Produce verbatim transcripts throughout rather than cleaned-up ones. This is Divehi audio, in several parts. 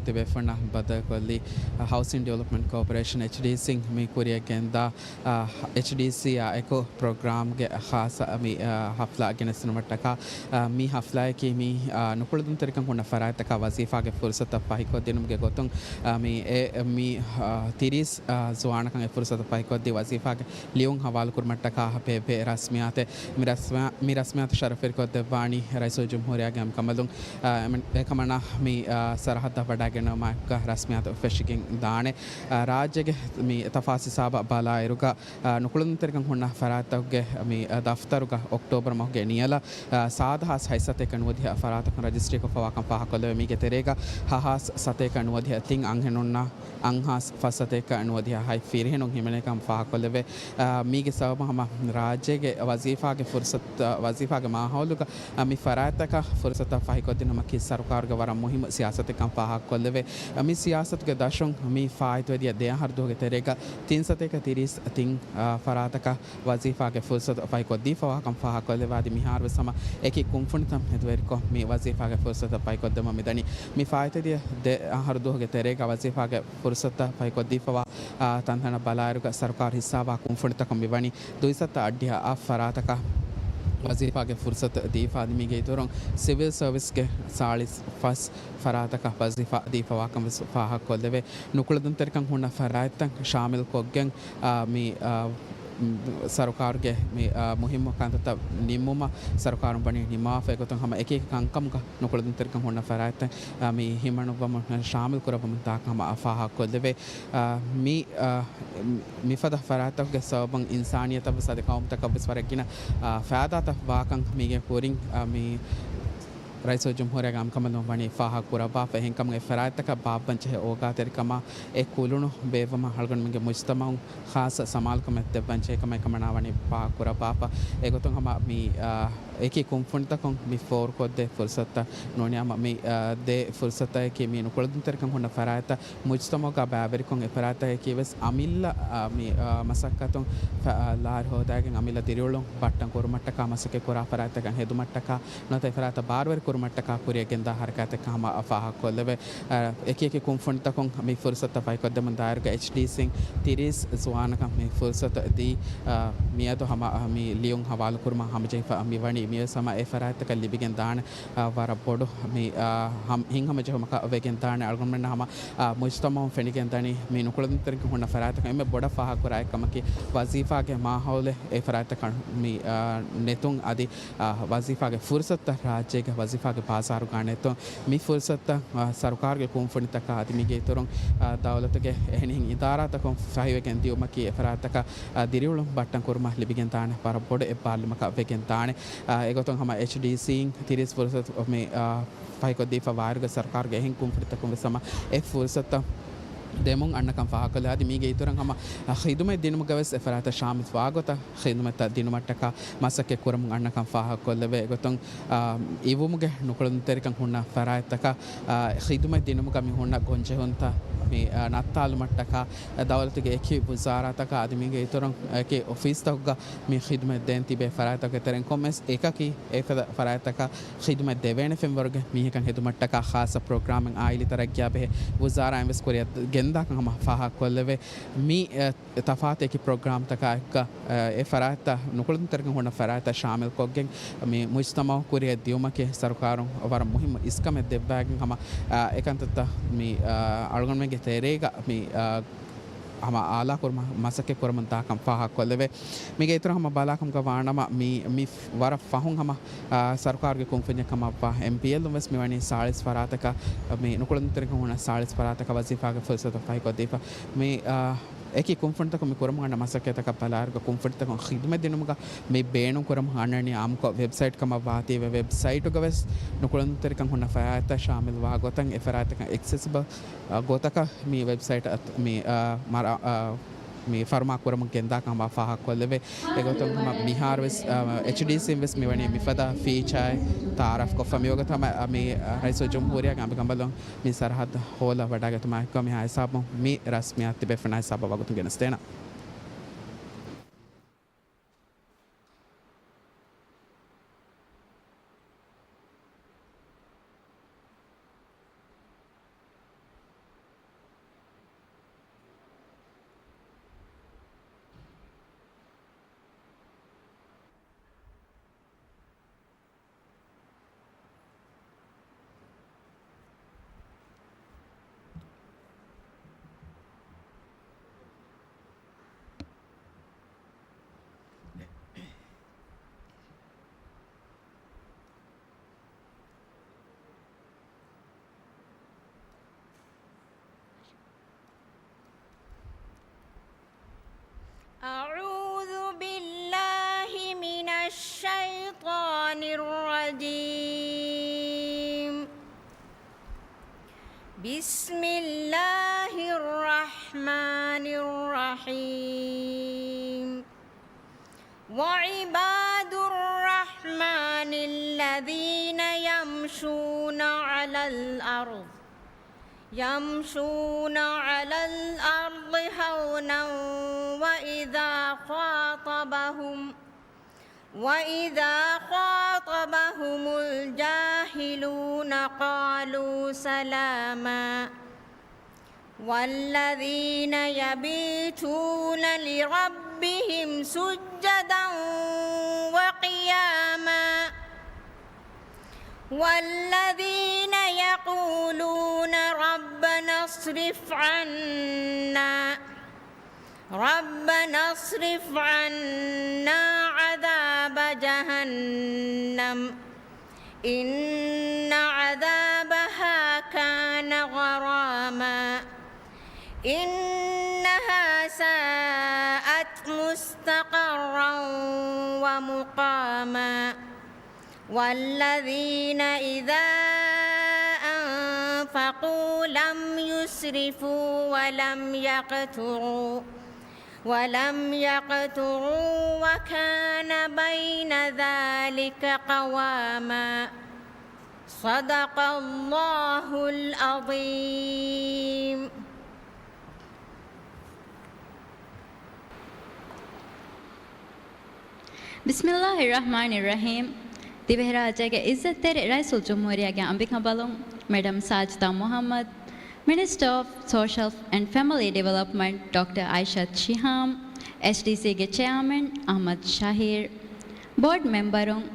ތިބޭފުޅުންނާ ބައްދަލުކޮށްލީ، އަ، ހައުސިން ޑިވެލޮޕްމަންޓް ކޯޕަރޭޝަން، އެޗްޑީސީން މި ކުރިއަށް ގެންދާ، އަ، އެޗްޑީސީއާ އެކު ޕްރޮގްރާމްގެ ޚާއްޞަ މި، އަ، ހަފްލާ ގެނެސްދިނުމަށްޓަކާ، އަ، މި ހަފްލާއަކީ މި، އަ، ނުކުޅަދުންތެރިކަން ހުންނަ ފަރާތްތަކަށް ވަޒީފާގެ ފުރުސަތު ފަހިކޮށްދިނުމުގެ ގޮތުން، އަ، މި އެ، މި، އަ، ތިރީސް، އަ، ޒުވާނަކަށް އެ ފުރުސަތު ފަހިކޮށްދީ ވަޒީފާގެ ލިޔުން ހަވާލުކުރުމަށްޓަކާ ބޭއްވޭ ރަސްމިއްޔާތެއް. މި ރަސްމިއްޔާ-، މި ރަސްމިއްޔާތު ޝަރަފުވެރިކޮށްދެއްވާނީ ރައީސުލްޖުމްހޫރިއްޔާގެ އަނބިކަނބަލުން، އަ، އެމަ-، އެކަމަނާ މި، އަ، ސަރަހައްދަށް ވަޑައިގެންނެވުމާއެކުގަ ރަސްމިއްޔާތު ފެށިގެން ދާނެ. އަ، ރާއްޖޭގެ މި ތަފާސް ހިސާބަށް ބަލާއިރުގަ، އަ، ނުކުޅަދުންތެރިކަން ހުންނަ ފަރާތްތަކުގެ މި، އަ، ދަފްތަރުގަ އޮކްޓޯބަރު މަހުގެ ނިޔަލަށް، އަ، ސާދަ ހާސް ހަތް ސަތޭކަ ނުވަދިހަ ފަރާތަކުން ރަޖިސްޓްރީކޮށްފަވާކަން ފާހަގަކޮށްލެވޭ. މީގެ ތެރޭގަ ހަ ހާސް ސަތޭކަ ނުވަދިހަ ތިން އަންހެނުންނާ އަންހާސް ފަސް ސަތޭކަ ނުވަދިހަ ހަތް ފިރިހެނުން ހިމެނޭކަން ފާހަގަކޮށްލެވޭ. އާ، މީގެ ސަބަބުން ހަމަ ރާއްޖޭގެ ވަޒީފާގެ ފުރުސަތު، ވަޒީފާގެ މާހައުލުގަ، އާ، މި ފަރާތްތަކަށް ފުރުސަތު ފަހިކޮށްދިނުމަކީ ސަރުކާރުގެ ވަރަށް މުހިއްމު ސިޔާސަތެއްކަން ފާހަގަކޮށްލެވޭ. އާ، މި ސިޔާސަތުގެ ދަށުން މި ފާއިތުވެދިޔަ ދެ އަހަރު ދުވަހުގެ ތެރޭގަ ތިން ސަތޭކަ ތިރީސް ތިން، އާ، ފަރާތަކަށް ވަޒީފާގެ ފުރުސަތު ފަހިކޮށްދީފަވާކަން ފާހަގަކޮށްލެވޭ. އަދި މިހާރުވެސް ހަމަ އެކި ކުންފުނިތައް މެދުވެރިކޮށް މި ވަޒީފާގެ ފުރުސަތު ފަހިކޮށްދެމުން މިދަނީ. މި ފާއިތުވެދިޔަ ދެ އަހަރު ދުވަހުގެ ތެރޭގަ ވަޒީފާގެ ފުރުސަތު ފަހިކޮށްދީފަވާ، އާ، ތަންތަނަށް ބަލާއިރުގަ ސަރުކާރު ހިއްސާވާ ކުންފުނިތަކުން މިވަނީ ދުއިސައްތަ އަށްޑިހަ އަށް ފަރާތަކަށް ވަޒީފާގެ ފުރުސަތު ދީފަ. އަދި މީގެ އިތުރުން ސިވިލް ސަރވިސްގެ ސާޅީސް ފަސް ފަރާތަކަށް ވަޒީފާ ދީފަވާކަން ވެސް ފާހަގަކޮށްލެވޭ. ނުކުޅަދުންތެރިކަން ހުންނަ ފަރާތްތައް ޝާމިލްކޮށްގެން، އާ، މި، އާ، ސަރުކާރުގެ މި، އާ، މުހިއްމު ކަންތައްތައް ނިންމުމަށް ސަރުކާރުން ވަނީ ނިންމާފަ. އެގޮތުން ހަމަ އެކި އެކި ކަންކަމުގަ ނުކުޅަދުންތެރިކަން ހުންނަ ފަރާތްތައް، އާ، މި ހިމަނުއްވަމުން ޝާމިލް ކުރައްވަމުން ދާކަން ހަމަ ފާހަގަކޮށްލެވޭ. އާ، މި، އާ، މިފަދަ ފަރާތްތަކުގެ ސަބަބުން އިންސާނިއްޔަތަށް ވެސް އަދި ޤައުމުތަކަށް ވެސް ވަރަށް ގިނަ، އާ، ފައިދާތައް ވާކަން މީގެ ކުރިން، އާ، މި ރައީސުލްޖުމްހޫރިއްޔާގެ އަނބިކަނބަލުން ވަނީ ފާހަގަ ކުރައްވާފަ. އެހެންކަމުން އެ ފަރާތްތަކަށް ބާއްވަންޖެހޭ އޯގާތެރިކަމާ އެ ކުލުނު ބޭއްވުމަށް އަޅުގަނޑުމެންގެ މުޖްތަމަޢުން ޚާއްޞަ ސަމާލުކަމެއް ދެއްވަންޖެހޭ ކަމަށް އެކަމަނާ ވަނީ ފާހަގަ ކުރައްވާފަ. އެގޮތުން ހަމަ މި، އާ، އެކި ކުންފުނިތަކުން މި ފޯރުކޮށްދޭ ފުރުސަތުތައް ނޫނީ ހަމަ މި، އާ، ދޭ ފުރުސަތަކީ މި ނުކުޅަދުންތެރިކަން ހުންނަ ފަރާތްތައް މުޖްތަމަޢުގަ ބައިވެރިކޮށް އެ ފަރާތްތަކަކީ ވެސް އަމިއްލަ، އާ، މި، އާ، މަސައްކަތުން ފަ-، އާ، ލާރި ހޯދައިގެން އަމިއްލަ ދިރިއުޅުން ބައްޓަން ކުރުމަށްޓަކާ މަސައްކަތް ކުރާ ފަރާތްތަކަށް ހެދުމަށްޓަކާ ނުވަތަ އެ ފަރާތަށް ބާރުވެރި ކުރުމަށްޓަކާ ކުރިއަށް ގެންދާ ހަރަކާތެއް ހަމަ ފާހަގަކޮށްލެވޭ. އެކި އެކި ކުންފުނިތަކުން މި ފުރުސަތު ފަހިކޮށްދެމުން ދާއިރުގަ އެޗްޑީސީން ތިރީސް ޒުވާނަކަށް މި ފުރުސަތު ދީ، އާ، މިއަދު ހަމަ މި ލިޔުން ހަވާލުކުރުމަށް ހަމަޖެހިފަ މިވަނީ. މިވެސް ހަމަ އެ ފަރާތްތަކަށް ލިބިގެން ދާނެ، އާ، ވަރަށް ބޮޑު މި، އާ، ހަމް-، ހިތްހަމަޖެހުމަކަށް ވެގެން ދާނެ. އަޅުގަނޑުމެންނަށް ހަމަ، އާ، މުޖްތަމަޢުން ފެނިގެން ދަނީ މި ނުކުޅަދުންތެރިކަން ހުންނަ ފަރާތްތަކަށް އެންމެ ބޮޑަށް ފާހަގަކުރާ އެއްކަމަކީ ވަޒީފާގެ މާހައުލެއް އެ ފަރާތްތަކަށް މި، އާ، ނެތުން އަދި އާ، ވަޒީފާގެ ފުރުސަތުތައް ރާއްޖޭގެ ވަޒީފާގެ ބާޒާރުގަ ނެތުން، މި ފުރުސަތުތައް، އާ، ސަރުކާރުގެ ކުންފުނިތަކަށް އަދި މީގެ އިތުރުން، އާ، ދައުލަތުގެ އެހެނިހެން އިދާރާތަކުން ފަހިވެގެން ދިޔުމަކީ އެ ފަރާތްތަކަށް، އާ، ދިރިއުޅުން ބައްޓަން ކުރުމަށް ލިބިގެން ދާނެ ވަރަށް ބޮޑު އެއްބާރުލުމަކަށް ވެގެން ދާނެ. އާ، އެގޮތުން ހަމަ އެޗްޑީސީން ތިރީސް ފުރުސަތު މި، އާ، ފަހިކޮށްދީފަ ވާއިރުގަ ސަރުކާރުގެ އެހެން ކުންފުނިތަކުން ވެސް ހަމަ އެ ފުރުސަތުތައް ދެމުން އަންނަކަން ފާހަގަކޮށްލެވޭ. އަދި މީގެ އިތުރަށް ހަމަ، އާ، ޚިދުމަތް ދިނުމުގަ ވެސް އެ ފަރާތަށް ޝާމިލް ވާގޮތަށް ޚިދުމަތްތައް ދިނުމަށްޓަކާ މަސައްކަތް ކުރަމުން އަންނަކަން ފާހަގަކޮށްލެވޭ. އެގޮތުން، އާ، އިވުމުގެ ނުކުޅަދުންތެރިކަން ހުންނަ ފަރާތްތަކަށް، އާ، ޚިދުމަތް ދިނުމުގަ މި ހުންނަ ގޮންޖެހުންތައް މި، އާ، ނައްތާލުމަށްޓަކާ، އާ، ދައުލަތުގެ އެކި ވުޒާރާތަކާ އަދި މީގެ އިތުރުން އެކި އޮފީސްތަކުގަ މި ޚިދުމަތް ދޭން ތިބޭ ފަރާތްތަކުގެ ތެރެއިން ކޮންމެސް އެކަކީ އެފަދަ ފަރާތްތަކަށް ޚިދުމަތް ދެވޭނެ ފެންވަރުގެ މީހަކަށް ހެދުމަށްޓަކާ ޚާއްޞަ ޕްރޮގްރާމެއް އާއިލީ ތަރައްގީއާ ބެހޭ ވުޒާރާއިން ވެސް ކުރިއަށް ގެންދާކަން ހަމަ ފާހަގަކޮށްލެވޭ. މި، އެ، ތަފާތު އެކި ޕްރޮގްރާމްތަކާ އެއްކަ، އެ، އެ ފަރާތްތައް ނުކުޅަދުންތެރިކަން ހުންނަ ފަރާތްތައް ޝާމިލްކޮށްގެން މި މުޖްތަމަޢު ކުރިއަށް ދިޔުމަކީ ސަރުކާރުން ވަރަށް މުހިއްމު އިސްކަމެއް ދެއްވައިގެން ހަމަ، އެ، އެކަންތައްތައް މި، އަ، އަޅުގަނޑުމެންގެ ތެރޭގަ މި، އަ، ހަމަ އާލާކުރުމަށް މަސައްކަތް ކުރަމުން ދާކަން ފާހަގަކޮށްލެވޭ. މީގެ އިތުރަށް ހަމަ ބަލާކަމުގަ ވާނަމަ މި، މި ވަރަށް ފަހުން ހަމަ، އާ، ސަރުކާރުގެ ކުންފުންޏެއް ކަމަށްވާ އެމްޕީއެލް ވެސް މިވަނީ ސާޅީސް ފަރާތަކަށް، މި ނުކުޅަދުންތެރިކަން ހުންނަ ސާޅީސް ފަރާތަކަށް ވަޒީފާގެ ފުރުސަތު ފަހިކޮށްދީފަ. މި، އާ، އެކި ކުންފުނިތަކުން މި ކުރަމުން އަންނަ މަސައްކަތްތަކަށް ބަލާއިރުގަ ކުންފުނިތަކުން ޚިދުމަތް ދިނުމުގަ މި ބޭނުން ކުރަމުން އަންނަނީ އާއްމުކޮށް ވެބްސައިޓް ކަމަށް ވާތީވެ، ވެބްސައިޓުގަ ވެސް ނުކުޅަދުންތެރިކަން ހުންނަ ފަރާތްތައް ޝާމިލް ވާ ގޮތަށް އެ ފަރާތްތަކަށް އެކްސެސިބަލް، އާ، ގޮތަކަށް މި ވެބްސައިޓް އަތް-، މި، އާ، މަރާ-، އާ، މި ފަރުމާ ކުރަމުން ގެންދާކަން ހަމަ ފާހަގަކޮށްލެވޭ. އެގޮތުން ހަމަ މިހާރު ވެސް، އާ، އެޗްޑީސީން ވެސް މިވަނީ މިފަދަ ފީޗާއެއް ތައާރަފް ކޮށްފަ. މިވަގުތު ހަމަ، އާ، މި، އާ، ރައީސުލްޖުމްހޫރިއްޔާގެ އަނބިކަނބަލުން މި ސަރަހައްދަށް ހޯލަ ވަޑައިގަތުމާއެކު މިހާ ހިސާބުން މި ރަސްމިއްޔާތު ތިބޭފުޅުންނާ ހިސާބަށް ވަގުތު ގެނެސްދޭނަން. الرجيم. بسم الله الرحمن الرحيم. وعباد الرحمن الذين يمشون على الأرض، يمشون على الأرض هونا وإذا خاطبهم، وإذا خاطبهم الجاهلون قالوا سلاما. والذين يبيتون لربهم سجدا وقياما. والذين يقولون ربنا اصرف عنا، ربنا اصرف عنا عذاب جهنم، إن عذابها كان غراما، إنها ساءت مستقرا ومقاما. والذين إذا أنفقوا لم يسرفوا ولم يقتروا، ولم يقتروا وكان بين ذلك قواما. صدق الله العظيم. ބިސްމިއްލާހި ރަޙްމާނި ރަޙީމް. ދިވެހިރާއްޖޭގެ އިއްޒަތްތެރި ރައީސުލްޖުމްހޫރިއްޔާގެ އަނބިކަނބަލުން މެޑަމް ސާޖިދާ މުޙައްމަދު، މިނިސްޓަރ އޮފް ސޯޝަލް އެންޑް ފެމިލީ ޑިވެލޮޕްމަންޓް ޑޮކްޓަރ އައިޝަތު ޝިހާމް، އެޗްޑީސީގެ ޗެއާމެން އަޙްމަދު ޝަހީރު، ބޯޑް މެމްބަރުން،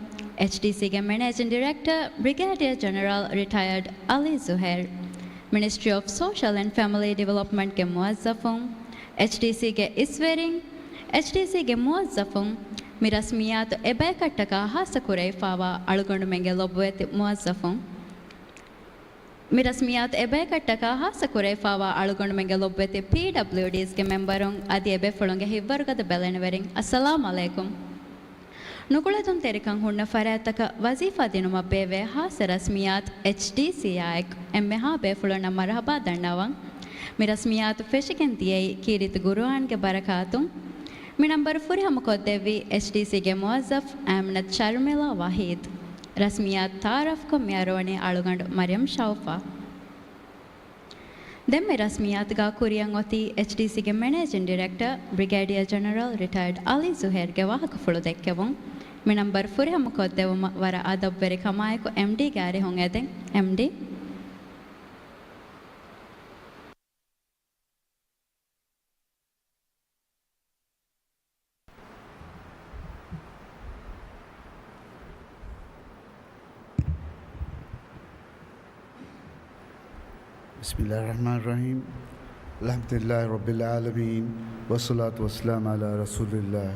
އެޗްޑީސީގެ މެނޭޖިން ޑިރެކްޓަރ ބްރިގޭޑިއަރ ޖެނެރަލް ރިޓަޔަރޑް އަލީ ޒުހޭރު، މިނިސްޓްރީ އޮފް ސޯޝަލް އެންޑް ފެމިލީ ޑިވެލޮޕްމަންޓްގެ މުވައްޒަފުން، އެޗްޑީސީގެ އިސްވެރިން، އެޗްޑީސީގެ މުވައްޒަފުން، މި ރަސްމިއްޔާތު އެބަޔަކަށްޓަކާ ހާއްސަ ކުރެވިފާވާ އަޅުގަނޑުމެންގެ ލޮބުވެތި މުވައްޒަފުން. މި ރަސްމިއްޔާތު އެބަޔަކަށްޓަކާ ހާއްސަ ކުރެވިފާވާ އަޅުގަނޑުމެންގެ ލޮބުވެތި ޕީޑަބްލިއުޑީސްގެ މެމްބަރުން އަދި އެބޭފުޅުންގެ ހިތްވަރުގަދަ ބެލެނިވެރިން، އައްސަލާމް ޢަލައިކުމް. ނުކުޅެދުންތެރިކަން ހުންނަ ފަރާތްތަކަށް ވަޒީފާ ދިނުމަށް ބޭއްވޭ ހާއްސަ ރަސްމިއްޔާތު އެޗްޑީސީއާއެކު އެންމެހާ ބޭފުޅުންނަށް މަރުޙަބާ ދަންނަވަން. މި ރަސްމިއްޔާތު ފެށިގެން ދިޔައީ ކީރިތި ޤުރުއާންގެ ބަރަކާތުން. މި ނަންބަރު ފުރިހަމަކޮށްދެއްވީ އެޗްޑީސީގެ މުވައްޒަފް އާމިނަތު ޝަރްމިލާ ވަޙީދު. ރަސްމިއްޔާތު ތަޢާރަފްކޮށް މިއަރުވަނީ އަޅުގަނޑު މަރިޔަމް ޝައުފާ. ދެން މި ރަސްމިއްޔާތުގަ ކުރިއަށް އޮތީ އެޗްޑީސީގެ މެނޭޖިން ޑިރެކްޓަރ ބްރިގޭޑިއަރ ޖެނެރަލް ރިޓަޔަރޑް އަލީ ޒުހޭރްގެ ވާހަކަފުޅު ދެއްކެވުން. މި ނަންބަރު ފުރިހަމަކޮށްދެވުމަށް ވަރަށް އަދަބުވެރިކަމާއެކު އެމްޑީގެ އަރިހުން އެދެން. އެމްޑީ. بسم الله الرحمن الرحيم. الحمد لله رب العالمين، والصلاة والسلام على رسول الله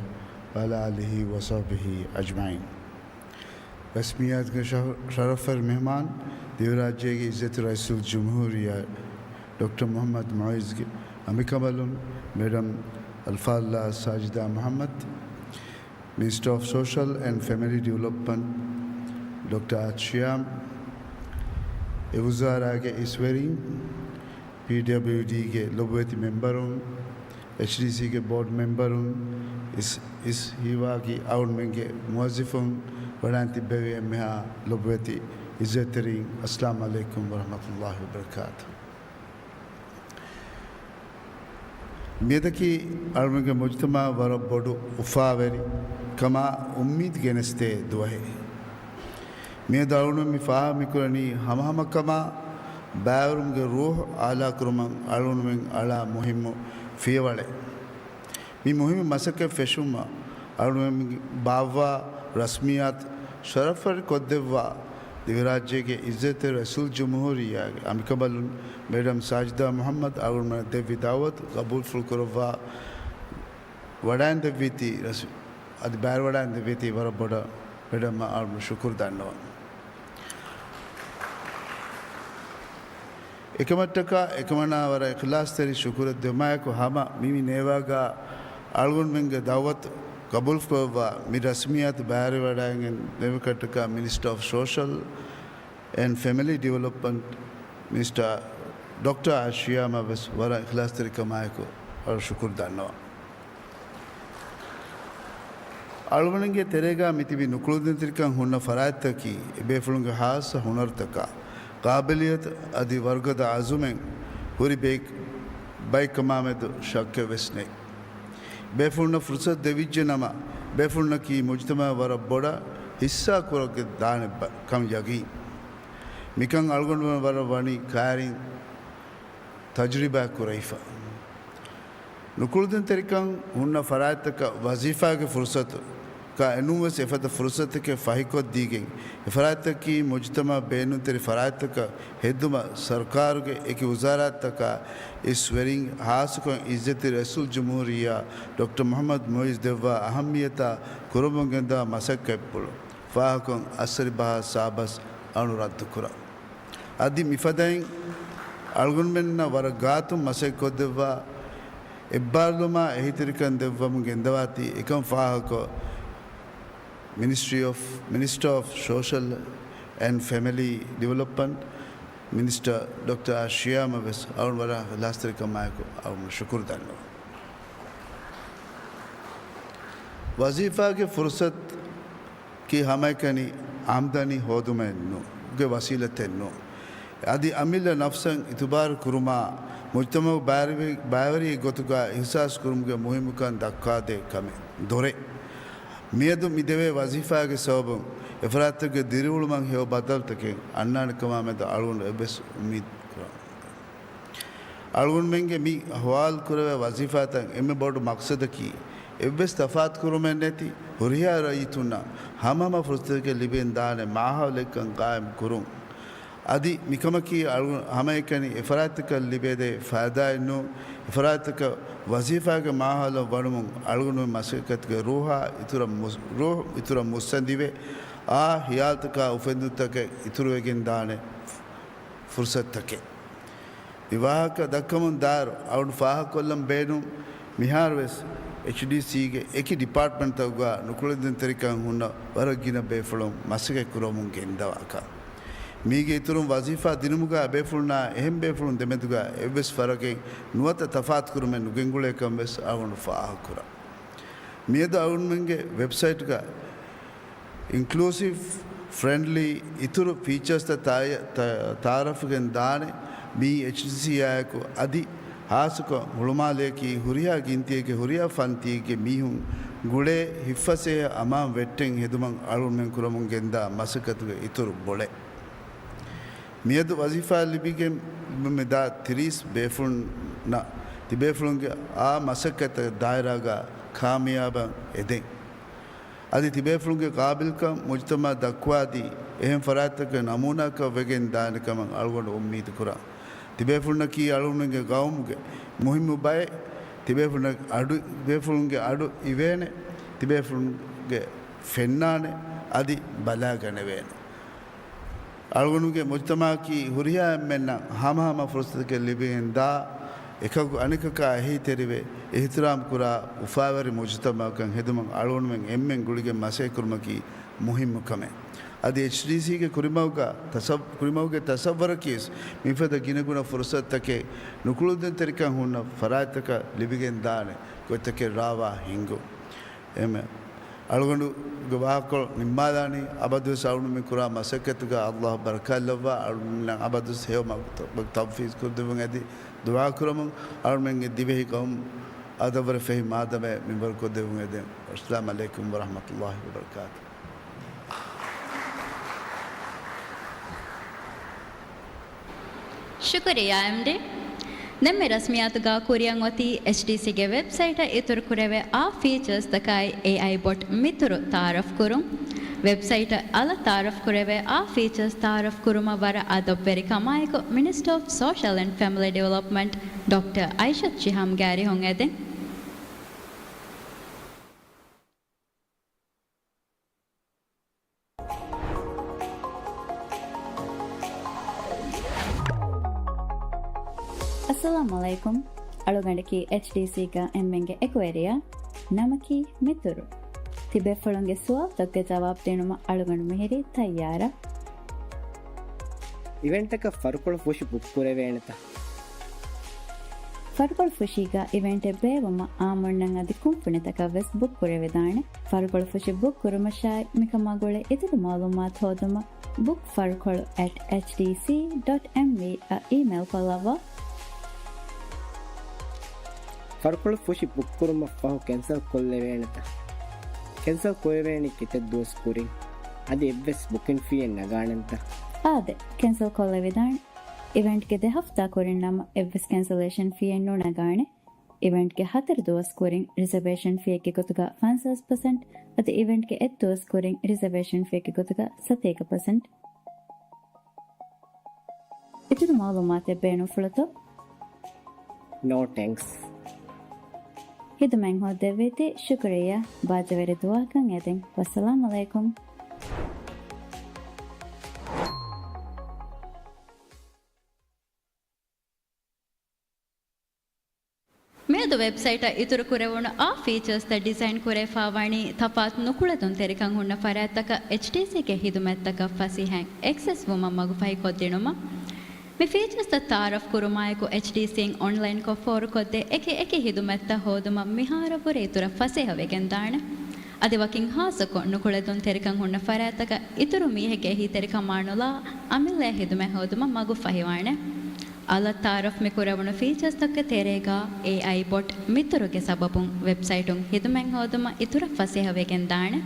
وعلى آله وصحبه أجمعين. ރަސްމިއްޔާތުގެ ޝަ-، ޝަރަފްވެރި މެހްމާން، ދިވެހިރާއްޖޭގެ އިއްޒަތްތެރި ރައީސުލްޖުމްހޫރިއްޔާ ޑޮކްޓަރ މުޙައްމަދު މުޢިއްޒުގެ އަނބިކަނބަލުން، މެޑަމް އަލްފާޟިލާ ސާޖިދާ މުޙައްމަދު، މިނިސްޓަރ އޮފް ސޯޝަލް އެންޑް ފެމިލީ ޑިވެލޮޕްމަންޓް ޑޮކްޓަރ އައްޝިޔާމް، އެ ވުޒާރާގެ އިސްވެރިން، ޕީޑަބްލިއުޑީގެ ލޮބުވެތި މެމްބަރުން، އެޗްޑީސީގެ ބޯޑް މެމްބަރުން، އިސް، އިސް ހީވާގި އަޅުންމެންގެ މުވައްޒިފުން، ވަޑައިން ތިއްބެވި އެންމެހާ ލޮބުވެތި އިއްޒަތްތެރިން، އައްސަލާމް ޢަލައިކުމް ވަރަޙްމަތުﷲި ވަބަރަކާތުހު. މިއަދަކީ އަޅުމެންގެ މުޖުތަމަޢަށް ވަރަށް ބޮޑު އުފާވެރި ކަމާ އުއްމީދު ގެނެސްދޭ ދުވަހެއް. މިއަދު އަޅުގަނޑު މި ފާހަގަ މިކުރަނީ ހަމަހަމަކަމާ ބައިވެރިވުމުގެ ރޫޙު އާލާކުރުމަށް އަޅުގަނޑުމެން އަޅާ މުހިއްމު ފިޔަވަޅެއް. މި މުހިއްމު މަސައްކަތް ފެށުމަށް އަޅުގަނޑުމެން ބާއްވާ ރަސްމިއްޔާތު ޝަރަފްވެރި ކޮށްދެއްވާ ދިވެހިރާއްޖޭގެ އިއްޒަތްތެރި ރައީސުލްޖުމްހޫރިއްޔާގެ އަނބިކަނބަލުން މެޑަމް ސާޖިދާ މުޙައްމަދު އަޅުގަނޑުމެންނަށް ދެއްވި ދަޢުވަތު ގަބޫލުފުޅުކުރައްވާ ވަޑައިންދެއްވީތީ ރަސް-، އަދި ބައިވެރިވަޑައިންދެއްވީތީ ވަރަށް ބޮޑަށް މެޑަމްއަށް އަޅުގަނޑު ޝުކުރު ދަންނަވަން. އެކަމަށްޓަކާ އެކަމަނާ ވަރަށް އިޚްލާޞްތެރި ޝުކުރެއް ދެމާއެކު ހަމަ މި މި ނޭވާގާ އަޅުގަނޑުމެންގެ ދަޢުވަތު ގަބޫލުކޮށްފައިވާ މި ރަސްމިއްޔާތު ބައިވެރިވަޑައިގެން ދެވިކަންތަކާ މިނިސްޓަރ އޮފް ސޯޝަލް އެންޑް ފެމިލީ ޑިވެލޮޕްމަންޓް މިނިސްޓަރ ޑޮކްޓަރ އަޝިޔާމަށް ވެސް ވަރަށް އިޚްލާޞްތެރިކަމާއެކު ވަރަށް ޝުކުރު ދަންނަވަން. އަޅުގަނޑުގެ ތެރޭގަ މިތިބި ނުކުޅެދުންތެރިކަން ހުންނަ ފަރާތްތަކީ، އެބޭފުޅުންގެ ޚާއްޞަ ހުނަރުތަކާ، ޤާބިލިއްޔަތު އަދި ވަރުގަދަ އަޒުމެއް ހުރި ބޭ-، ބައެއްކަމާމެދު ޝައްކެއް ވެސް ނެތް. ބޭފުޅުންނަށް ފުރުޞަތު ދެވިއްޖެ ނަމަ، ބޭފުޅުންނަކީ މުޖުތަމަޢަށް ވަރަށް ބޮޑަށް ޙިއްޞާ ކުރައްވަން ދާނެ ބަ-، ކަން ޔަގީން. މިކަން އަޅުގަނޑުމެން ވަރަށް ވަނީ ކައިރިން ތަޖުރިބާ ކުރެވިފަ. ނުކުޅެދުންތެރިކަން ހުންނަ ފަރާތްތަކަށް ވަޒީފާގެ ފުރުޞަތު ކާ އެނޫންވެސް އެފަދަ ފުރުޞަތެކޭ ފަހިކޮށްދީގެން، އެފަރާތްތަކީ މުޖުތަމަޢަށް ބޭނުންތެރި ފަރާތްތަކަށް ހެއްދުމަށް ސަރުކާރުގެ އެކި ވުޒާރާތްތަކާ އިސް ވެރިން، ޚާއްޞަކޮށް ޢިއްޒަތްތެރި ރައީސުލްޖުމްހޫރިއްޔާ ޑޮކްޓަރ މުޙައްމަދު މުޢިއްޒު ދެއްވާ އަހައްމިއްޔަތާ ކުރަމުން ގެންދާ މަސައްކަތްޕުޅު ފާހަގަކޮށް އަސްރި ބަހާ ސާބަސް އަޅުން ރައްދުކުރަން. އަދި މިފަދައިން އަޅުގަނޑުމެންނަށް ވަރަށް ގާތުން މަސައްކަތްކޮށްދެއްވާ، އެއްބާރުލުމާ އެހީތެރިކަން ދެއްވަމުން ގެންދަވާތީ، އެކަން ފާހަގަކޮށް، މިނިސްޓްރީ އޮފް، މިނިސްޓަރ އޮފް ސޯޝަލް އެންޑް ފެމިލީ ޑިވެލޮޕްމަންޓް މިނިސްޓަރ ޑޮކްޓަރ އަޝިޔާމަށް ވެސް އަޅުން ވަރަށް އިޚްލާޞްތެރިކަމާއެކު އަޅުން ޝުކުރު ދަންނަވަން. ވަޒީފާގެ ފުރުޞަތު ކީ ހަމައެކަނި އާމްދަނީ ހޯދުމެއް ނޫ، ގެ ވަސީލަތެއް ނޫ. އަދި އަމިއްލަ ނަފްސަށް އިތުބާރު ކުރުމާ، މުޖްތަމަޢު ބައިވެރި-، ބައިވެރިއެއް ގޮތުގަ އިޙްސާސް ކުރުމުގެ މުހިއްމުކަން ދައްކާދޭ ކަމެއް ދޮރެއް. މިއަދު މި ދެވޭ ވަޒީފާގެ ސަބަބުން އެފަރާތްތަކުގެ ދިރިއުޅުމަށް ހެޔޮ ބަދަލުތަކެއް އަންނާނެ ކަމާމެދު އަޅުގަނޑު އެއްވެސް އުއްމީދު ކުރަން. އަޅުގަނޑުމެންގެ މި ހަވާލު ކުރެވޭ ވަޒީފާތައް އެންމެ ބޮޑު މަޤްޞަދަކީ، އެއްވެސް ތަފާތު ކުރުމެއް ނެތި، ހުރިހާ ރައްޔިތުންނަށް ހަމަހަމަ ފުރުޞަތެއްގެ ލިބެން ދާނެ މާހައުލެއްކަން ޤާއިމް ކުރުން. އަދި މިކަމަކީ އަޅު-، ހަމައެކަނި އެފަރާތްތަކަށް ލިބޭދޭ ފައިދާއެއް ނޫން، އެފަރާތްތަކަށް ވަޒީފާގެ މާހައުލަށް ވަނުމުން އަޅުގަނޑުމެން މަސައްކަތުގެ ރޫޙާ އިތުރަށް މުސް-، ރޫޙު އިތުރަށް މުއްސަނދިވެ، އާ ހިޔާލުތަކާ އުފެންދުންތަކެއް އިތުރުވެގެން ދާނެ ފުރުޞަތުތަކެއް. މި ވާހަކަ ދައްކަމުން ދާއިރު، އަޅުން ފާހަގަކޮށްލަން ބޭނުން، މިހާރުވެސް އެޗްޑީސީގެ އެކި ޑިޕާޓްމަންޓްތަކުގަ ނުކުޅެދުންތެރިކަން ހުންނަ ވަރަށް ގިނަ ބޭފުޅުން މަސައްކަތް ކުރަމުން ގެންދަވާކަން. މީގެ އިތުރުން ވަޒީފާ ދިނުމުގަ ބޭފުޅުންނާ އެހެން ބޭފުޅުން ދެމެދުގަ އެއްވެސް ފަރަގެއް ނުވަތަ ތަފާތުކުރުމެއް ނުގެންގުޅޭކަން ވެސް އަޅުގަނޑު ފާހަގަކުރަން. މިއަދު އަޅުގަނޑުމެންގެ ވެބްސައިޓްގަ އިންކްލޫސިވް، ފްރެންޑްލީ، އިތުރު ފީޗާސްތައް ތާ-، ތާ-، ތައާރަފްވެގެން ދާނެ. މީ އެޗްޑީސީއާއެކު އަދި ހާއްސަކޮށް ހުޅުމާލެއަކީ ހުރިހާ ގިންތިއެއްގެ ހުރިހާ ފަންތީގެ މީހުން ގުޅޭ ހިތްފަސޭހަ އަމާން ވެއްޓެން ހެދުމަށް އަޅުގަނޑުމެން ކުރަމުން ގެންދާ މަސައްކަތުގެ އިތުރު ބޮޅެއް. މިއަދު ވަޒީފާ ލިބިގެން މިދާ ތިރީސް ބޭފުޅުންނަށް ތިބޭފުޅުންގެ އާ މަސައްކަތް ދާއިރާގަ ކާމިޔާބަށް އެދެން. އަދި ތިބޭފުޅުންގެ ޤާބިލްކަން މުޖްތަމަޢަށް ދައްކުވާދީ، އެހެން ފަރާތްތަކަށް ނަމޫނާއަކަށް ވެގެން ދާނެ ކަމަށް އަޅުގަނޑު އުއްމީދު ކުރަން. ތިބޭފުޅުންނަކީ އަޅުގަނޑުގެ ގައުމުގެ މުހިއްމު ބައެއް. ތިބޭފުޅުން އަޑު، ތިބޭފުޅުންގެ އަޑު އިވޭނެ. ތިބޭފުޅުންގެ ފެންނާނެ އަދި ބަލާގަނެވޭނެ. އަޅުގަނޑުގެ މުޖްތަމަޢަކީ ހުރިހާ އެންމެންނަށް ހަމަހަމަ ފުރުޞަތުތަކެއް ލިބިގެން ދާ، އެކަކު އަނެކަކާ އެހީތެރިވެ، އިޙްތިރާމް ކުރާ އުފާވެރި މުޖްތަމަޢަކަށް ހެދުމަށް އަޅުގަނޑުމެން އެންމެން ގުޅިގެން މަސައްކަތް ކުރުމަކީ މުހިއްމު ކަމެއް. އަދި އެޗްޑީސީގެ ކުރިމަގުގަ ތަސައް-، ކުރިމަގުގެ ތަސައްވަރަކީވެސް މިފަދަ ގިނަގުނަ ފުރުޞަތުތަކެއް ނުކުޅެދުންތެރިކަން ހުންނަ ފަރާތްތަކަށް ލިބިގެން ދާނެ ގޮތްތަކެއް ރާވާ ހިންގުން. އެހެންވެ، އަޅުގަނޑުގެ ވާހަކަކޮޅު ނިންމާލާނީ. އަބަދުވެސް އަޅުގަނޑުމެން ކުރާ މަސައްކަތުގަ އައްލާހު ބަރަކާތްލައްވާ، އަޅުގަނޑުމެންނަށް އަބަދުވެސް ހެޔޮ މަގުތައް ތައުފީޤު ކުރެއްވުން އެދި ދުޢާ ކުރަމުން، އަޅުގަނޑުމެންގެ ދިވެހި ޤައުމު އަދަށްވުރެ ފެހި މާދަމާއެއް މިންވަރު ކޮށްދެއްވުން އެދެން. އައްސަލާމު ޢަލައިކުމް ވަރަޙްމަތުﷲ ވަބަރަކާތުހު. ޝުކުރިއްޔާ، އެމްޑީ. ދެން މި ރަސްމިއްޔާތުގަ ކުރިއަށް އޮތީ އެޗްޑީސީގެ ވެބްސައިޓަށް އިތުރު ކުރެވޭ އާ ފީޗާސްތަކާއި އޭއައި ބޮޓް މިތުރު ތައާރަފް ކުރުން. ވެބްސައިޓަށް އަލަށް ތައާރަފް ކުރެވޭ އާ ފީޗާސް ތައާރަފް ކުރުމަށް ވަރަށް އަދަބުވެރިކަމާއެކު މިނިސްޓަރ އޮފް ސޯޝަލް އެންޑް ފެމިލީ ޑިވެލޮޕްމަންޓް ޑޮކްޓަރ އައިޝަތު ޝިހާމްގެ އަރިހުން އެދެން. އައްސަލާމު ޢަލައިކުމް. އަޅުގަނޑަކީ އެޗްޑީސީގަ އެންމެންގެ އެކުވެރިޔާ. ނަމަކީ މިތުރު. ތިބޭފުޅުންގެ ސުވާލުތަކުގެ ޖަވާބު ދިނުމަށް އަޅުގަނޑު މިހިރީ ތައްޔާރަށް. އިވެންޓަކަށް ފަރުކޮޅު ފުށި ބުކް ކުރެވޭނެތަ؟ ފަރުކޮޅު ފުށީގަ އިވެންޓެއް ބޭއްވުމަށް އާއްމުންނަށް އަދި ކުންފުނިތަކަށް ވެސް ބުކް ކުރެވިދާނެ. ފަރުކޮޅު ފުށި ބުކް ކުރުމަށާއި، މިކަމާ ގުޅޭ އިތުރު މައުލޫމާތު ހޯދުމަށް، book farkolu at H D C dot M V އަށް އީމެއިލް ކޮށްލައްވާ. ފަރުކޮޅު ފުށި ބުކް ކުރުމަށް ފަހު ކެންސަލް ކޮށްލެވޭނެތަ؟ ކެންސަލް ކުރެވޭނީ ކިތައް ދުވަސް ކުރިން؟ އަދި އެއްވެސް ބުކިން ފީއެއް ނަގާނެންތަ؟ އާދެ، ކެންސަލް ކޮށްލެވިދާނެ. އިވެންޓްގެ ދެ ހަފްތާ ކުރިން ނަމަ އެއްވެސް ކެންސަލޭޝަން ފީއެއް ނުނަގާނެ. އިވެންޓްގެ ހަތަރު ދުވަސް ކުރިން ރިޒަވޭޝަން ފީއެއްގެ ގޮތުގަ ފަންސާސް ޕަސެންޓް، އަދި އިވެންޓްގެ އެއް ދުވަސް ކުރިން ރިޒަވޭޝަން ފީއެއްގެ ގޮތުގަ ސަތޭކަ ޕަސެންޓް. އިތުރު މައުލޫމާތެއް ބޭނުންފުޅުތޯ؟ ނޯ ޓޭންކްސް. ހިދުމަތް ހޯއްދެވޭތީ ޝުކުރިއްޔާ. ބާއްޖަވެރި ދުޢާއަކަށް އެދެން. ވައްސަލާމް ޢަލައިކުމް. މިއަދު ވެބްސައިޓަށް އިތުރު ކުރެވުނު އާ ފީޗާސްތައް ޑިޒައިން ކުރެވިފައިވަނީ ތަފާތު ނުކުޅެދުންތެރިކަން ހުންނަ ފަރާތްތަކަށް އެޗްޑީސީގެ ހިދުމަތްތަކަށް ފަސޭހައިން އެކްސެސް ވުމަށް މަގުފަހިކޮށްދިނުމަށް. މި ފީޗާސްތައް ތައާރަފް ކުރުމާއެކު، އެޗްޑީސީން އޮންލައިންކޮށް ފޯރުކޮށްދޭ އެކި އެކި ހިދުމަތްތައް ހޯދުމަށް މިހާރަށްވުރެ އިތުރަށް ފަސޭހަވެގެންދާނެ. އަދި ވަކިން ހާއްސަކޮށް، ނުކުޅެދުންތެރިކަން ހުންނަ ފަރާތްތަކަށް އިތުރު މީހެއްގެ އެހީތެރިކަމާ ނުލާ އަމިއްލައަށް ހިދުމަތް ހޯދުމަށް މަގުފަހިވާނެ. އަލަށް ތައާރަފް މި ކުރެވުނު ފީޗާސްތަކުގެ ތެރޭގަ އޭއައި ބޮޓް މިތުރުގެ ސަބަބުން ވެބްސައިޓުން ހިދުމަތް ހޯދުމަށް އިތުރަށް ފަސޭހަވެގެންދާނެ.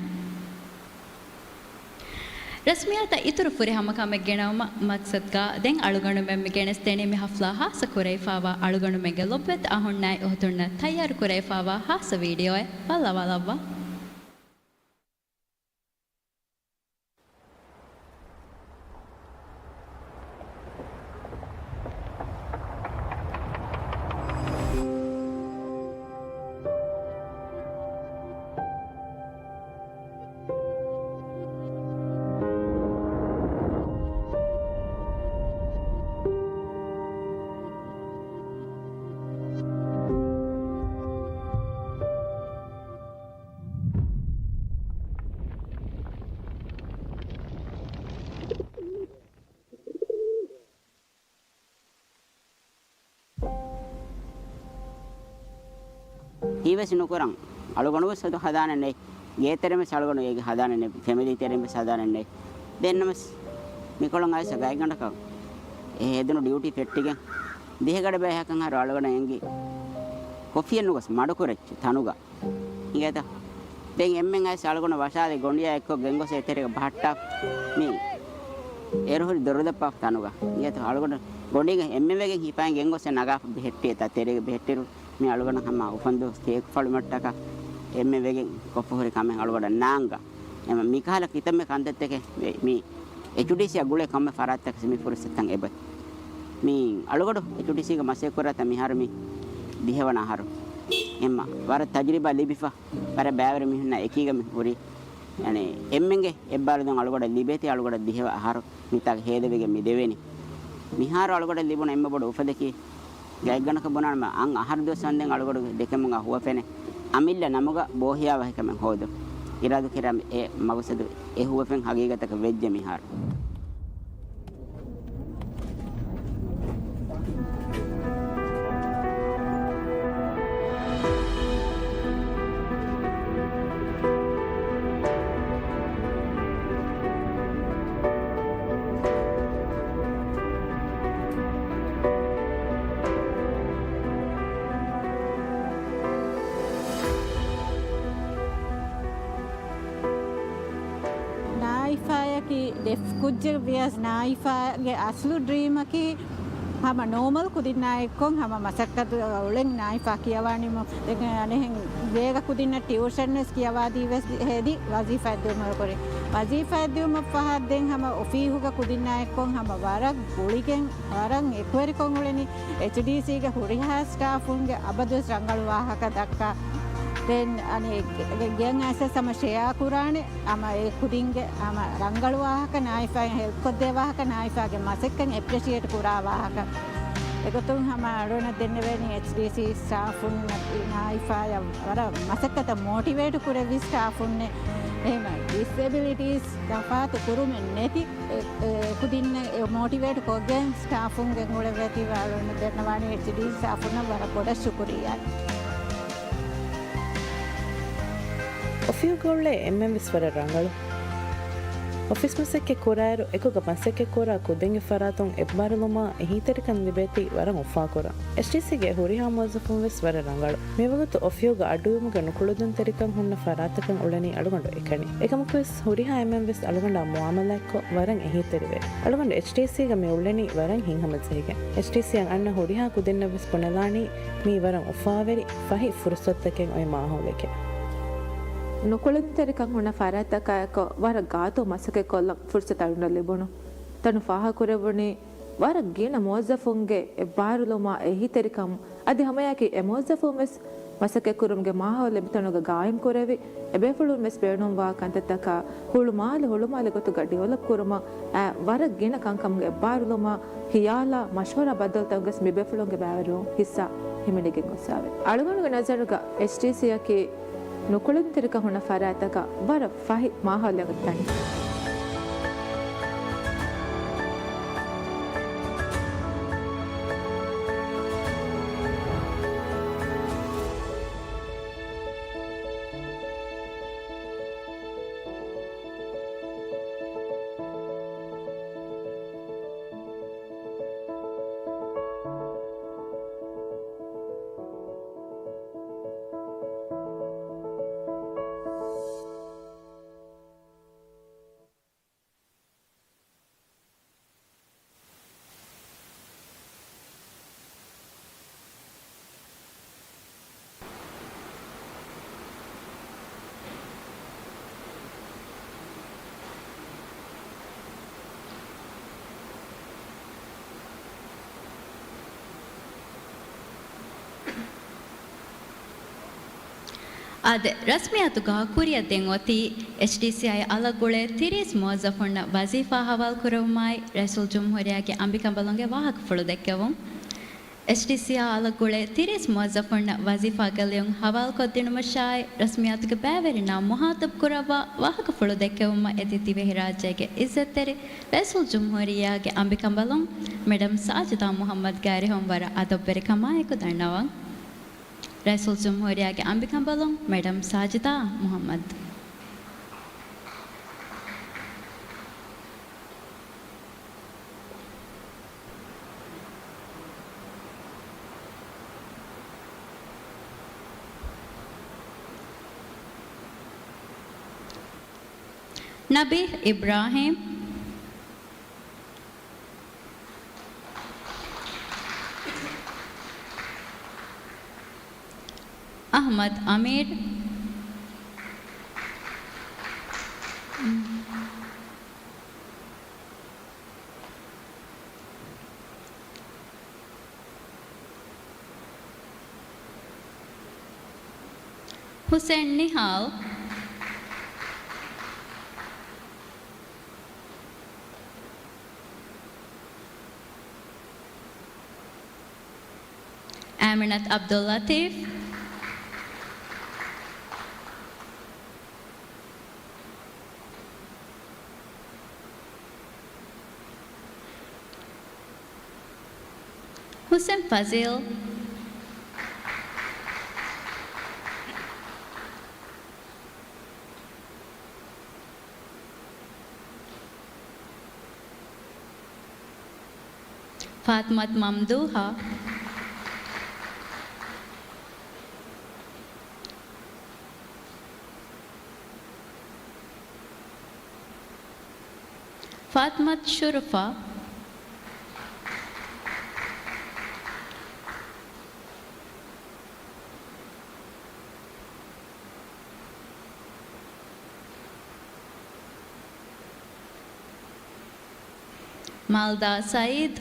ރަސްމިއްޔާތަށް އިތުރު ފުރިހަމަ ކަމެއް ގެނައުމަށް މަޤްޞަދުގަ ދެން އަޅުގަނޑުމެން މި ގެނެސްދެނީ މި ޙަފްލާ ޚާއްޞަ ކުރެވިފައިވާ އަޅުގަނޑުމެންގެ ލޮބުވެތި އަޚުންނާއި އުޚްތުންނަށް ތައްޔާރު ކުރެވިފައިވާ ޚާއްޞަ ވީޑިއޯއެއް ބައްލަވާލައްވާ. ހީވެސް ނުކުރަން. އަޅުގަނޑުވެސް ހަދާނެ ނެތް. ގޭތެރެން ވެސް އަޅުގަނޑު އޭގެ ހަދާނެ ނެތް. ފެމިލީ ތެރެން ވެސް ހަދާނެ ނެތް. ދެންނަމަސް މިކޮޅުން އައިސް ގާތްގަނޑަކަށް އެ ހެދުނު ޑިއުޓީ ފެއްޓިގެން ދިހަ ގަޑި ބައިހަކަށް އަހަރު އަޅުގަނޑަށް އެނގި ކޮފީއެއް ނުގޮސް މަޑުކުރެއްޗި ތަނުގަ. އިނގޭތަ؟ ދެން އެންމެން އައިސް އަޅުގަނޑު ވަށާލި ގޮނޑިއާ އެއްކޮށް ގެންގޮސް އެތެރޭގަ ބަހައްޓާ މި އޭރު ހުރި ދޮރު ދައްޕާފަ ތަނުގަ. އިނގޭތަ؟ އަޅުގަނޑު ގޮނޑީގަ އެންމެން ވެގެން ހިފައިން ގެންގޮސް ނަގާފަ ބެހެއްޓި އެތާ ތެރޭގަ ބެހެއްޓިރު މި އަޅުގަނޑަށް ހަމަ އުފަންދުވަސް ކޭކު ފަޅުމަށްޓަކާ އެންމެން ވެގެން ކޮށްފަ ހުރި ކަމެއް އަޅުގަނޑަށް ނާންގަ. އެމަ މިކަހަލަ ކިތަންމެ ކަންތައްތަކެއް މި އެޗްޑީސީއާ ގުޅޭ ކޮންމެ ފަރާތްތަކަށް މި ފުރުސަތުތައް އެބަ. މި އަޅުގަޑު އެޗްޑީސީގަ މަސައްކަތް ކުރާތާ މިހާރު މި ދިހަވަނަ އަހަރު. އެމަ ވަރަށް ތަޖުރިބާ ލިބިފަ، ވަރަށް ބައިވެރި މީހުންނާ އެކީގަ މި ހުރީ. އަނެ އެންމެންގެ އެއްބާރުލުން އަޅުގަޑަށް ލިބޭތީ އަޅުގަޑަށް ދިހަވަ އަހަރު މިތާގަ ހޭދަވެގެން މި ދެވެނީ. މިހާރު އަޅުގަޑަށް ލިބުނު އެންމެ ބޮޑު އުފަލަކީ ގާތްގަނޑަކަށް ބުނާނަމަ އަށް އަހަރު ދުވަސް ވަންދެން އަޅުގަޑުގެ ދެކެމުގަ ހުވަފެނެއް އަމިއްލަ ނަމުގަ ބޯހިޔާވަހިކަމެއް ހޯދުން. އިރާދަކުރާ އެ މަގުސަދު އެ ހުވަފެން ހަގީގަތަކަށް ވެއްޖެ މިހާރު. ނާއިފާއަކީ ދެ ކުއްޖެއް ވިޔަސް ނާއިފާގެ އަސްލު ޑްރީމަކީ ހަމަ ނޯމަލް ކުދިންނާ އެއްކޮށް ހަމަ މަސައްކަތު އުޅެން ނާއިފާ ކިޔަވާނީމު ދެން އަނެހެން ވޭގަ ކުދިންނަށް ޓިއުޝަން ވެސް ކިޔަވާދީ ވެސް ހެދި ވަޒީފާއެއް ދިއުމަށް ކުރި. ވަޒީފާއެއް ދިއުމަށް ފަހަށް ދެން ހަމަ އޮފީހުގަ ކުދިންނާ އެއްކޮށް ހަމަ ވަރަށް ގުޅިގެން ވަރަށް އެކުވެރިކޮށް އުޅެނީ އެޗްޑީސީގެ ހުރިހާ ސްޓާފުންގެ އަބަދުވެސް ރަނގަޅު ވާހަކަ ދައްކާ. ދެން އަނެއް ގެ-، ގެ-، ގެއަށް އައިސް ހަމަ ޝެއާ ކުރާނެ ހަމަ އެ ކުދިންގެ ހަމަ ރަނގަޅު ވާހަކަ ނާއިފާއަށް ހެލްޕް ކޮށްދޭ ވާހަކަ ނާއިފާގެ މަސައްކަތް އެޕްރިޝިއޭޓް ކުރާ ވާހަކަ. އެގޮތުން ހަމަ އަޅުގަނޑަށް ދެންނެވޭނީ އެޗްޑީސީ ސްޓާފުންނަށް އިނާއިފާޔަށް ވަރަށް މަސައްކަތަށް މޯޓިވޭޓް ކުރެއްވި ސްޓާފުންނެއް. އެހެން ޑިސެބިލިޓީސް ތަފާތު ކުރުމެއް ނެތި އެ، އެ، ކުދިންނެއް އެ މޯޓިވޭޓް ކޮށްގެން ސްޓާފުންގެ އުޅެވޭތީ އަޅުގަނޑު ދެންނަވާނީ އެޗްޑީސީ ސްޓާފުންނަށް ވަރަށް ބޮޑަށް ޝުކުރިއްޔާ. އޮފީހުގަ އުޅޭ އެންމެންވެސް ވަރަށް ރަނގަޅު. އޮފީސް މަސައްކަތް ކުރާއިރު، އެކުގަ މަސައްކަތް ކުރާ ކުދިންގެ ފަރާތުން އެއްބާރުލުމާ އެހީތެރިކަން ލިބޭތީ ވަރަށް އުފާކުރަން. އެޗްޑީސީގެ ހުރިހާ މުވައްޒަފުން ވެސް ވަރަށް ރަނގަޅު. މިވަގުތު އޮފީހުގަ އަޑުއިވުމުގެ ނުކުޅެދުންތެރިކަން ހުންނަ ފަރާތަކަށް އުޅެނީ އަޅުގަނޑު އެކަނި. އެކަމަކުވެސް ހުރިހާ އެންމެންވެސް އަޅުގަނޑާ މުއާމަލާތްކޮށް ވަރަށް އެހީތެރިވޭ. އަޅުގަނޑު އެޗްޑީސީގަ މި އުޅެނީ ވަރަށް ހިތްހަމަޖެހިގެން. އެޗްޑީސީއަށް އަންނަ ހުރިހާ ކުދިންނަށްވެސް ބުނެލާނީ މީ ވަރަށް އުފާވެރި، ފަހި ފުރުސަތުތަކެއް އޮތް މާހައުލެކޭ. ނުކުޅެދުންތެރިކަން ހުންނަ ފަރާތްތަކާއެކު ވަރަށް ގާތު މަސައްކަތްކޮށްލަން ފުރުސަތު އަޅުގަނޑަށް ލިބުނު. ތަނު ފާހަގަކުރެވުނީ ވަރަށް ގިނަ މުވައްޒަފުންގެ އެއްބާރުލުމާ އެހީތެރިކަން އަދި ހަމައެކީ އެ މުވައްޒަފުން ވެސް މަސައްކަތްކުރުމުގެ މާހައުލެއް މިތަނުގަ ގާއިމްކުރެވި، އެބޭފުޅުން ވެސް ބޭނުންވާ ކަންތައްތަކާ ހުޅުމާލެ ހުޅުމާލެ ގޮތުގަ ޑިވެލޮޕް ކުރުމަށް އައި ވަރަށް ގިނަ ކަންކަމުގެ އެއްބާރުލުމާ، ހިޔާލާ، މަޝްވަރާ ބައްދަލުތަކުން ވެސް މިބޭފުޅުންގެ ބައިވެރިވުން ހިއްސާ ހިމެނިގެން ގޮސްފައިވޭ. އަޅުގަނޑުގެ ނަޒަރުގަ އެޗްޑީސީއަކީ ނުކުޅެދުންތެރިކަން ހުންނަ ފަރާތްތަކަށް ވަރަށް ފަހި މާހައުލެއް އޮތް ތަނެއް. އާދެ، ރަސްމިއްޔާތުގަ ކުރިއަށް ދެން އޮތީ އެޗްޑީސީއާއި އަލަށް ގުޅޭ ތިރީސް މުވައްޒަފުންނަށް ވަޒީފާ ހަވާލުކުރެވުމާއި، ރައީސުލްޖުމްހޫރިއްޔާގެ އަނބިކަނބަލުންގެ ވާހަކަފުޅު ދެއްކެވުން. އެޗްޑީސީއާ އަލަށް ގުޅޭ ތިރީސް މުވައްޒަފުންނަށް ވަޒީފާގެ ލިޔުން ހަވާލުކޮށްދިނުމަށާއި، ރަސްމިއްޔާތުގެ ބައިވެރިންނާ މުހާތަބް ކުރައްވާ ވާހަކަފުޅު ދެއްކެވުމަށް އެދި ދިވެހިރާއްޖޭގެ އިއްޒަތްތެރި ރައީސުލްޖުމްހޫރިއްޔާގެ އަނބިކަނބަލުން މެޑަމް ސާޖިދާ މުހައްމަދުގެ އަރިހުން ވަރަށް އަދަބުވެރިކަމާއެކު ދަންނަވަން. ރައީސުލްޖުމްހޫރިއްޔާގެ އަނބިކަނބަލުން މެޑަމް ސާޖިދާ މުހައްމަދު. ނަބީހް އިބްރާހީމް. އަޙްމަދު އަމީރު. ހުސެން ނިހާލް. އާމިނަތު އަބްދުއްލަތީފް. ހުސެން ފަޒީލް. ފާތިމަތު މަމްދޫހާ. ފާތިމަތު ޝުރުފާ. މާލްދާ ސައީދު.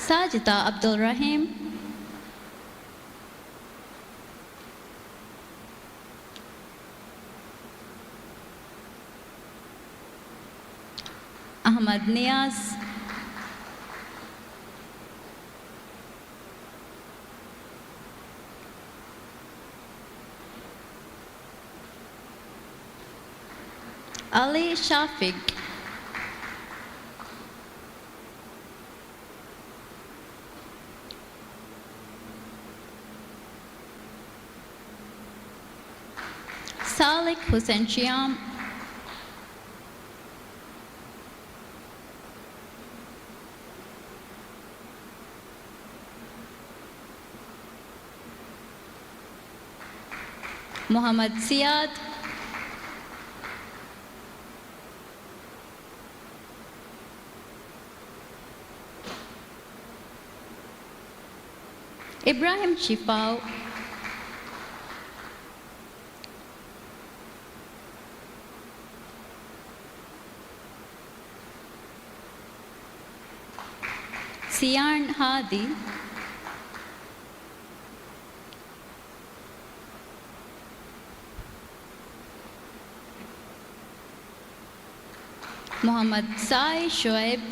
ސާޖިދާ އަބްދުއްރަޙީމް. އަޙްމަދު ނިޔާޒް. އަލީ ޝާފިޤް. ސާލިކް ހުސެން ޝިޔާމް. މުޙައްމަދު ސިޔާދު. އިބްރާހިމް ޝިފާއު. ސިޔާން ހާދީ. މުޙައްމަދު ސާއި ޝުޢައިބް.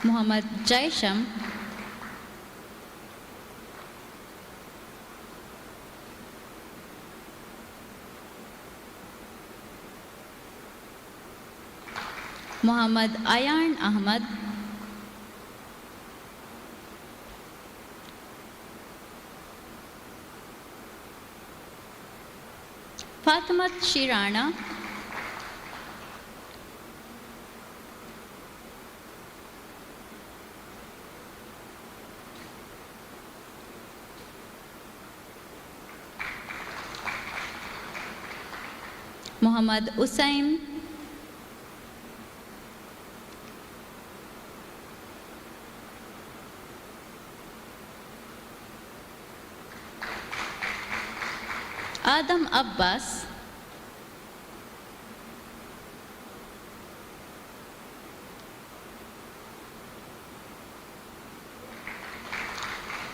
މުޙައްމަދު ޖައިޝަމް. މުޙައްމަދު އަޔާން އަޙްމަދު. ފާތިމަތު ޝިރާނާ. މުޙައްމަދު އުސައިމް. އާދަމް އައްބާސް.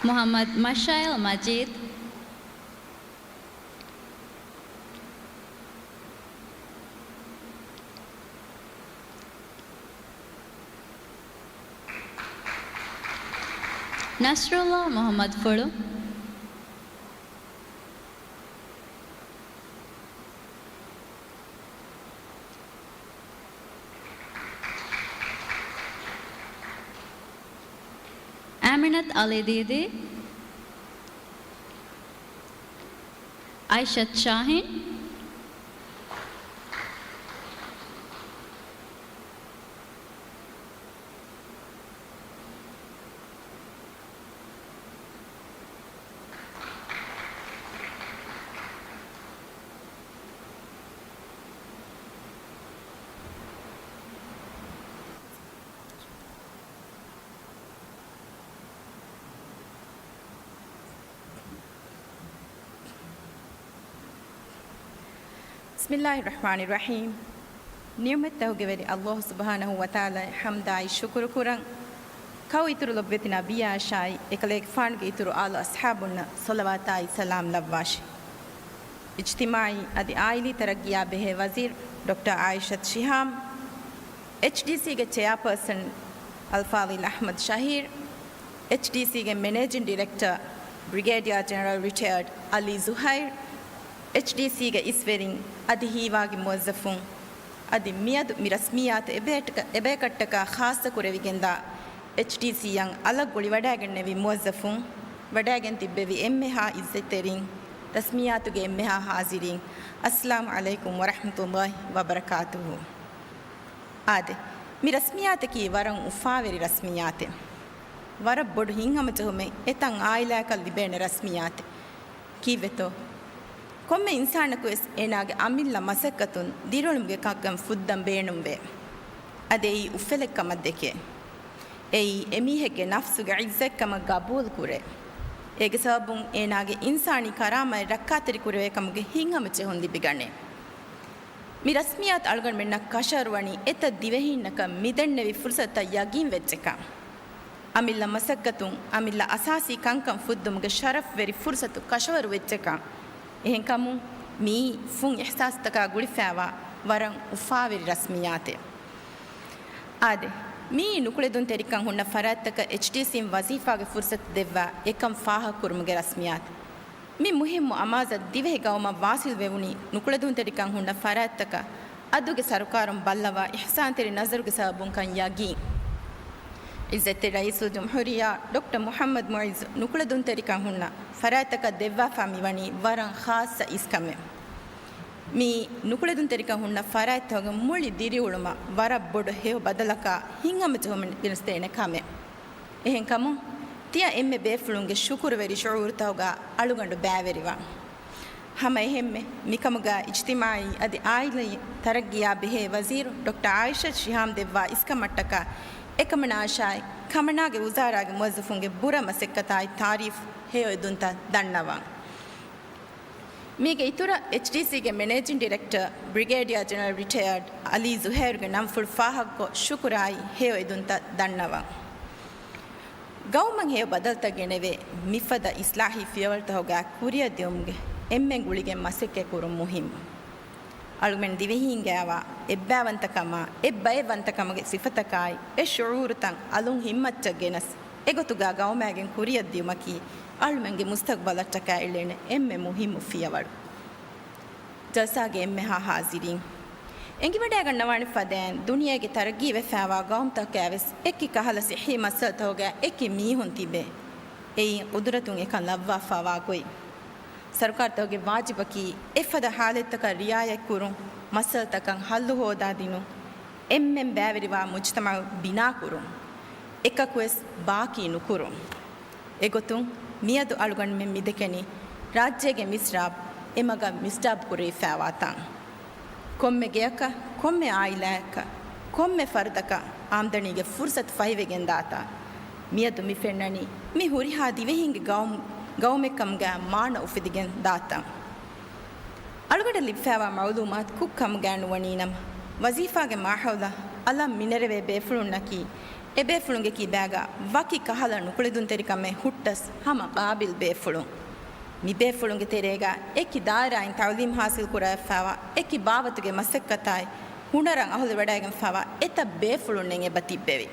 މުޙައްމަދު މަޝާއިލް މަޖީދު. ނަޞްރުﷲ މުޙައްމަދުފުޅު. އާމިނަތު އަލީ ދީދީ. އައިޝަތު ޝާހީން. ބިސްމިﷲ ރަޙްމާނި ރަޙީމް. ނިޢުމަތްތަކުގެ ވެރި ﷲ ސުބްޙާނަހޫ ވަތަޢާލާއަށް ޙަމްދާއި ޝުކުރު ކުރަން، ކައު އިތުރު ލޮބުވެތި ނަބިއްޔާއަށާއި އެކަލޭގެފާނުގެ އިތުރު އާލު އަޞްޙާބުންނަށް ޞަލަވާތާއި ސަލާމް ލައްވާށި. އިޖްތިމާޢީ އަދި އާއިލީ ތަރައްގީއާ ބެހޭ ވަޒީރު ޑޮކްޓަރ އާއިޝަތު ޝިހާމް، އެޗްޑީސީގެ ޗެއާޕާސަން އަލްފާޟިލް އަޙްމަދު ޝަހީރު، އެޗްޑީސީގެ މެނޭޖިން ޑިރެކްޓަރ ބްރިގޭޑިއާ ޖެނެރަލް ރިޓަޔާޑް އަލީ ޒުހައިރު، އެޗްޑީސީގެ އިސްވެރިން އަދި ހީވާގި މުވައްޒަފުން، އަދި މިއަދު މި ރަސްމިއްޔާތު އެބޭޓަކަ-، އެބޭކަށްޓަކާ ޚާއްޞަ ކުރެވިގެންދާ އެޗްޑީސީއަށް އަލަށް ގުޅިވަޑައިގެންނެވި މުވައްޒަފުން، ވަޑައިގެން ތިއްބެވި އެންމެހާ އިއްޒަތްތެރިން، ރަސްމިއްޔާތުގެ އެންމެހާ ޙާޟިރީން، އައްސަލާމު ޢަލައިކުމް ވަރަޙްމަތުﷲ ވަބަރަކާތުހު. އާދެ، މި ރަސްމިއްޔާތަކީ ވަރަށް އުފާވެރި ރަސްމިއްޔާތެއް. ވަރަށް ބޮޑު ހިތްހަމަޖެހުމެއް އެތައް އާއިލާއަކަށް ލިބޭނެ ރަސްމިއްޔާތެއް. ކީއްވެތޯ؟ ކޮންމެ އިންސާނަކުވެސް އޭނާގެ އަމިއްލަ މަސައްކަތުން ދިރިއުޅުމުގެ ކަންކަން ފުއްދަން ބޭނުންވޭ. އަދި އެއީ އުފެލެއް ކަމަށް ދެކޭ. އެއީ އެމީހެއްގެ ނަފްސުގެ ޢިއްޒަތްކަމަށް ގަބޫލުކުރޭ. އޭގެ ސަބަބުން އޭނާގެ އިންސާނީ ކަރާމަތް ރައްކާތެރިކުރެވޭ ކަމުގެ ހިތްހަމަޖެހުން ލިބިގަނޭ. މި ރަސްމިއްޔާތު އަޅުގަނޑުމެންނަށް ކަށަވަރުވަނީ އެތައް ދިވެހީންނަކަށް މިދެންނެވި ފުރުސަތަށް ޔަގީންވެއްޖެކަން. އަމިއްލަ މަސައްކަތުން އަމިއްލަ އަސާސީ ކަންކަން ފުއްދުމުގެ ޝަރަފްވެރި ފުރުސަތު ކަށަވަރު ވެއްޖެކަން. އެހެންކަމުން މިއީ ފުން އިޙްސާސްތަކާ ގުޅިފައިވާ ވަރަށް އުފާވެރި ރަސްމިއްޔާތެއް. އާދެ، މިއީ ނުކުޅެދުންތެރިކަން ހުންނަ ފަރާތްތަކަށް އެޗްޑީސީން ވަޒީފާގެ ފުރުސަތު ދެއްވާ އެކަން ފާހަގަކުރުމުގެ ރަސްމިއްޔާތު. މި މުހިއްމު އަމާޒަށް ދިވެހި ގައުމަށް ވާސިލްވެވުނީ ނުކުޅެދުންތެރިކަން ހުންނަ ފަރާތްތަކަށް އަދުގެ ސަރުކާރުން ބައްލަވާ އިޙްސާންތެރި ނަޒަރުގެ ސަބަބުންކަން ޔަގީން. ޢިއްޒަތްތެރި ރައީސުލްޖުމްހޫރިއްޔާ ޑޮކްޓަރ މުޙައްމަދު މުޢިއްޒު ނުކުޅެދުންތެރިކަން ހުންނަ ފަރާތްތަކަށް ދެއްވާފާ މިވަނީ ވަރަށް ޚާއްޞަ އިސްކަމެއް. މިއީ ނުކުޅެދުންތެރިކަން ހުންނަ ފަރާތްތަކުގެ މުޅި ދިރިއުޅުމަށް ވަރަށް ބޮޑު ހެޔޮ ބަދަލަކާ ހިތްހަމަޖެހުމެއް ގެނެސްދޭނެ ކަމެއް. އެހެންކަމުން، ތިޔަ އެންމެ ބޭފުޅުންގެ ޝުކުރުވެރި ޝުޢޫރުތަކުގަ އަޅުގަނޑު ބައިވެރިވާ. ހަމަ އެހެންމެ، މިކަމުގަ އިޖްތިމާޢީ އަދި އާއިލީ ތަރައްގީއާ ބެހޭ ވަޒީރު ޑޮކްޓަރ އާއިޝަތު ޝިހާމް ދެއްވާ އިސްކަމަށްޓަކާ އެކަމަނާއަށާއި ކަމަނާގެ ވުޒާރާގެ މުވައްޒަފުންގެ ބުރަ މަސައްކަތާއި ތާރީފް ހެޔޮއެދުންތައް ދަންނަވަން. މީގެ އިތުރަށް އެޗްޑީސީގެ މެނޭޖިން ޑިރެކްޓަރ ބްރިގޭޑިއާ ޖެނެރަލް ރިޓަޔާޑް އަލީ ޒުހޭރުގެ ނަންފުޅު ފާހަގަކޮށް ޝުކުރާއި ހެޔޮއެދުންތައް ދަންނަވަން. ގައުމަށް ހެޔޮ ބަދަލުތައް ގެނެވޭ މިފަދަ އިސްލާހީ ފިޔަވަޅުތަކުގަ ކުރިއަށް ދިއުމުގެ އެންމެން ގުޅިގެން މަސައްކަތް ކުރުން މުހިއްމު. އަޅުގަނޑު ދިވެހީން ގާވާ އެއްބައިވަންތަކަމާ، އެއްބައެއްވަންތަކަމުގެ ސިފަތަކާއި، އެ ޝުޢޫރުތައް އަލުން ހިއްމަތަށް ގެނަސް، އެގޮތުގަ ގައުމާގެން ކުރިއަށް ދިއުމަކީ، އަޅުމެންގެ މުސްތަގުބަލަށްޓަކާ އެޅޭނެ އެންމެ މުހިއްމު ފިޔަވަޅު. ޖަލްސާގެ އެންމެހާ ހާޒިރީން. އެނގިވަޑައިގަންނަވާނެ ފަދައިން، ދުނިޔޭގެ ތަރައްގީވެފައިވާ ގައުމުތަކާވެސް އެކި ކަހަލަ ސިއްހީ މައްސަލަތަކުގަ އެކި މީހުން ތިބޭ. އެއީ ޤުދުރަތުން އެކަން ލައްވާފައިވާ ގޮތް. ސަރުކާރުތަކުގެ ވާޖިބަކީ އެފަދަ ޙާލަތްތަކަށް ރިޢާޔަތްކުރުން، މައްސަލަތަކަށް ޙައްލު ހޯދާދިނުން، އެންމެން ބައިވެރިވާ މުޖުތަމަޢު ބިނާކުރުން. އެކަކުވެސް ބާކީ ނުކުރުން. އެގޮތުން މިއަދު އަޅުގަނޑުމެން މިދެކެނީ ރާއްޖޭގެ މިސްރާބު އެމަގަށް މިސްރާބު ކުރެވިފައިވާ ތަން. ކޮންމެ ގެއަކަށް، ކޮންމެ އާއިލާއަކަށް، ކޮންމެ ފަރުދަކަށް އާމްދަނީގެ ފުރުސަތު ފަހިވެގެން ދާތާ. މިއަދު މި ފެންނަނީ މި ހުރިހާ ދިވެހިންގެ ގައުމު، ގައުމެއްކަމުގައި މާނަ އުފެދިގެން ދާތާ. އަޅުގަނޑަށް ލިބިފައިވާ މަޢުލޫމާތު ކުށް ކަމުގައި ނުވަނީނަމަ، ވަޒީފާގެ މާހައުލަށް އަލަށް މިނެރެވޭ ބޭފުޅުންނަކީ، އެބޭފުޅުންގެ ކިބާގަ ވަކި ކަހަލަ ނުކުޅެދުންތެރިކަމެއް ހުއްޓަސް ހަމަ ޤާބިލް ބޭފުޅުން. މިބޭފުޅުންގެ ތެރޭގަ އެކި ދާއިރާއިން ތަޢުލީމް ޙާޞިލް ކުރައްވާފައިވާ، އެކި ބާވަތުގެ މަސައްކަތާއި، ހުނަރަށް އަހުލުވެވަޑައިގެންފައިވާ އެތައް ބޭފުޅުންނެއް އެބަ ތިއްބެވި.